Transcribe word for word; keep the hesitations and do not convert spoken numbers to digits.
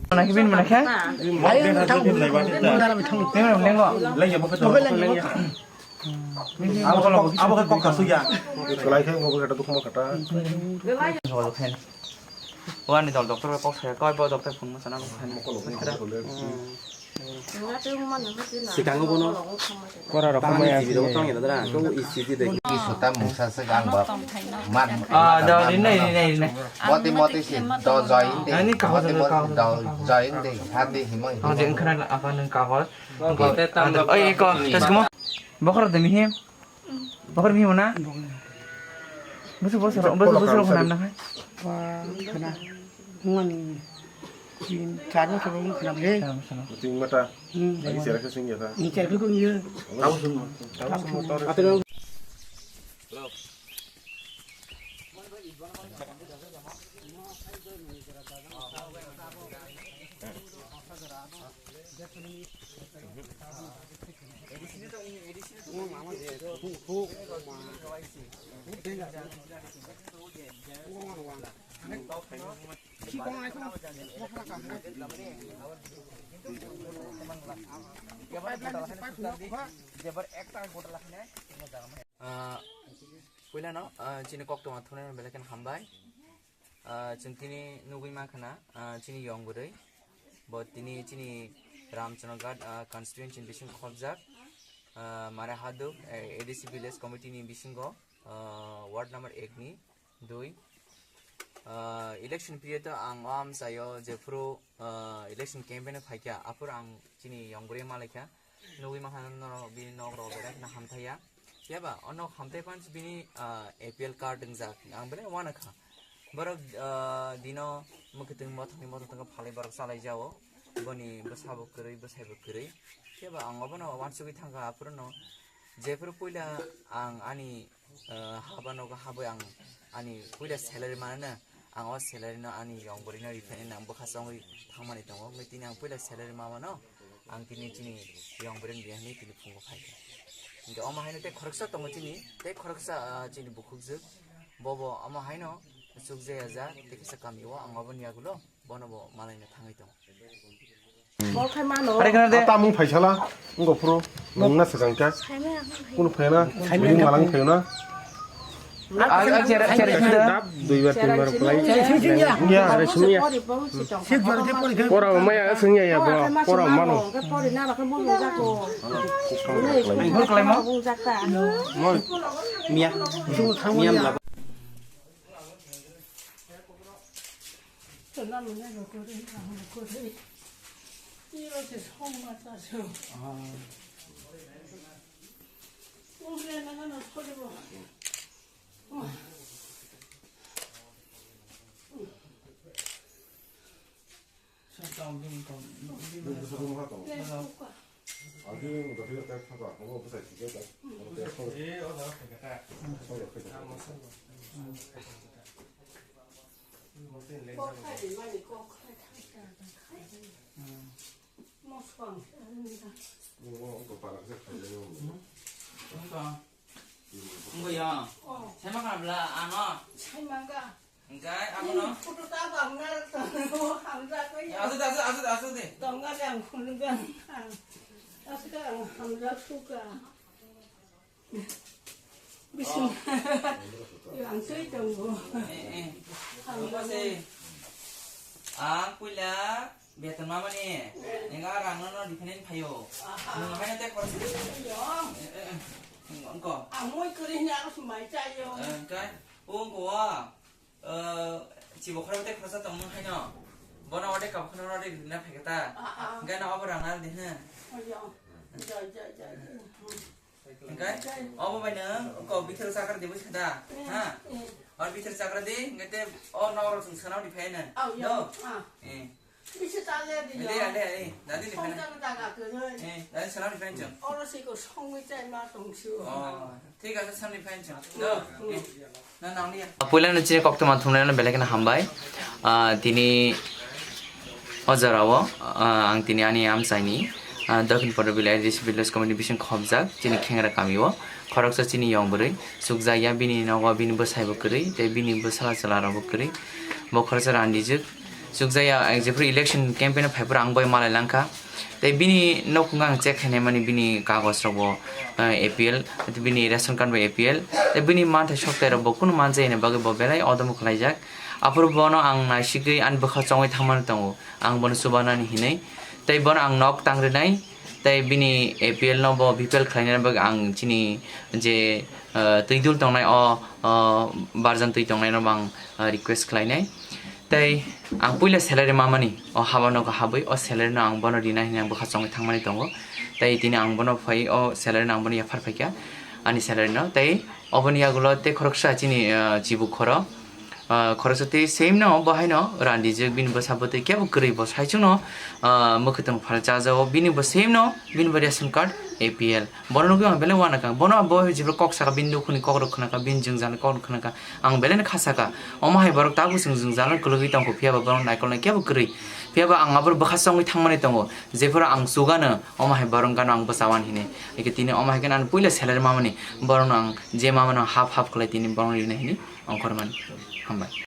Mana kibin mana khe? Ayo, tang. Mana lengo? Lengo. Abo kok, abo kok kasu ya. Kelai khe ngobo kata dukma kata. Wani dol doctor kok saya koi bo doctor phone mo sana mo khan. Sikango bono. Kora rok tang maya. Tang ya dara. Ko E C G de. Ki suta mungsa se gang ba. Man. Ah, da, rinai, rinai, rinai. Moti moti si do join de. Ani kahor, moti moti kahor. Do join de. Hati himo himo. Ang jeng khana apa nang kahor. Oi, ko, tas kumo. Bokor de mihi. Bokor mihi mana? Busu busu busu busu nam na hai. Wah, kena. Ngani. Tin, char bosor wng khna le. Ting mata. Hmm. Ai sera khe sing ya ta. Ni char ko ye. Abo sung. Abo sung motor. Ah, puilano, ah, chini koktwma thunai belai kheno hambai. Ah, chwng tini nugwi mankha na, ah, chini yong bwrwi. Bo tini chini Ramchandraghat, ah, constituency ni bisingo khopjak. Ah, Mare Haduk, eh, A D C village committee ni bisingo, ah, ward number ek ni dui. Ah, election period o ang o amchaio jephuru, ah, election campaign o phaikha, aphuru ang chini yong bwrwi malaikha. Nugwi mankha norok bini nok rok belai kheno hamthaiya. Phiya ba o nok hamthai phano bini, ah, A P L card wngjak, ang belai uanakha. Borok, ah, dino mwkhwtwng mothokni mothok thangkha phalwi borok chalaijao. Boni bwsabo kwrwi, bwsaibo kwrwi. Phiya ba ang obono uansugwi thangkha, aphuru no jephuru puila ang ani, ah, haba nogo habwi ang ani puila salary manana, ang o salary no ani yong bwrwi no riphaina ang bwkha chongwi thangmani tongo. Wngwi tini ang puila salary mamano. Ang tini chini yong bwrwini bihikni tini phungo phaikha. Hinkhe omo haino tei khoroksa tongo chini, tei khoroksa, ah, chini bukhukjwk. Bobo omo haino chukjaya ja, tei kisa kamio ang oboni yagulo bono bo malaina thangwi tongo. Bo khai mano. Are kana de. Tamung phaisala, wngkha phuru, nungna swkang kha. Kunu phaina, bini malang phaina. Ang, ang chere, chere, chere. Dap, duibar, tinbar, kulai. Chere sungya. Ya, are sungya. Pora maya sungya ya, bo. Pora mano. Ang hur kulai mo? Mo. Mia. Mia mla. Wngkha ya. Saima khna bla ano. Saimanga. Hingkai abono. Photo ta bang na to hamjak ya. Asu, asu, asu, asu de. Tonga yang khulungan. Asu ka ang hamjak suka. Bising. Yo ang sui tongo. Eh, eh. Hamjak. Ang puila. Beton mamani, enga rang no no diphanin phaio. Aha. Nung haino tei khoroksa. Yo. Eh, eh, eh. Engko. Amoi kwrwi ni aro sumai chaio. Engkai, o engko wa, eh, chibo khorok tei khoroksa tong nung haino. Bono ode kap khna ode rina phai kata. Ah, ah. Gana obo rang al de ha. Oh, ya. Ja, ja, ja, ja. Engkai obo bai nang ko bithar chakra de bus kata. Ha. Eh. Or bithar chakra de ngate o no ro sung sanau di phai na. Oh, ya. Do. Ah. Eh. Bisi tale di. Ade, ade, ade. Dadi ni phai na. Song jaga jaga ke. Eh, dadi sanau di phai chang. Oro si ko song mi chai ma tong su. Oh. Thik ache, samni phai chwng. Do. Eh, na nang liya. Puila no chini koktwma thumnaino belai kheno hambai. Ah, tini o jorao, ah, ang tini ani amchaini, ah, Dokhin Porobili A D C Village Committee bising khobjak chini Khengra kamio. Khoroksa chini yong bwrwi chukjakya bini nogo bini bwsaibo kwrwi tei bini bwsala chwlarokbo kwrwi. Bo khoroksa randijwk. Chukjakya, eh, jephuru election campaign o phaiphuru ang bai malai langkha. Tei bini nokung ang check khainai mani bini kagoj rok bo, eh, A P L, bini ration card bo A P L. Tei bini manthai soktai rok bo kunu manjai ni bagwi bo belai odomo khlaijak. Aphuru bono ang naisigwi ani bwkha chongwi thangmani tongo. Ang bono chubanani hinwi. Tei bono ang nok tangrinai. Tei bini A P L no bo B P L khlainani bagwi ang chini je, eh, twi dul tongnai o, o barjan twi tongnai no bo ang, eh, request khlainai. Tei ang puila salary mamani, o haba nogo habwi o salary no ang bono rina hinwi ang bwkha chongwi thangmani tongo. Tei tini ang bono phai o salary no ang bono yaphar phaikha ani salary no. Tei oboni yagulo tei khoroksa chini, ah, chibu khoro, ah, khoroksa tei same no bo haino randijwk bini bwsa bwtwi kebo kwrwi bo saichung no, ah, mwkhwtwng phalchajago bini bo same no bini bo ration card A P L. Bono nugwi ang belai uanakha. Bono bo jephru kok saka bini nukhungni kokrok khnakha, bini jwngjalni kokrok khnakha. Ang belai no kha saka. Omo hai borok tabuk chwng jwngjalno kwlwgwi tongkho, phiyaba borok naikolnai kebo kwrwi. Phiyaba ang aboro bwkha chongwi thangmani tongo. Jephru ang chugano, omo hai borok gano ang bwchawan hinwi. Eke tini omo hai khe ano puila salary mamani. Borokno ang je mamano half half khlai tini borokno rinai hinwi ongkhormani. Hambai.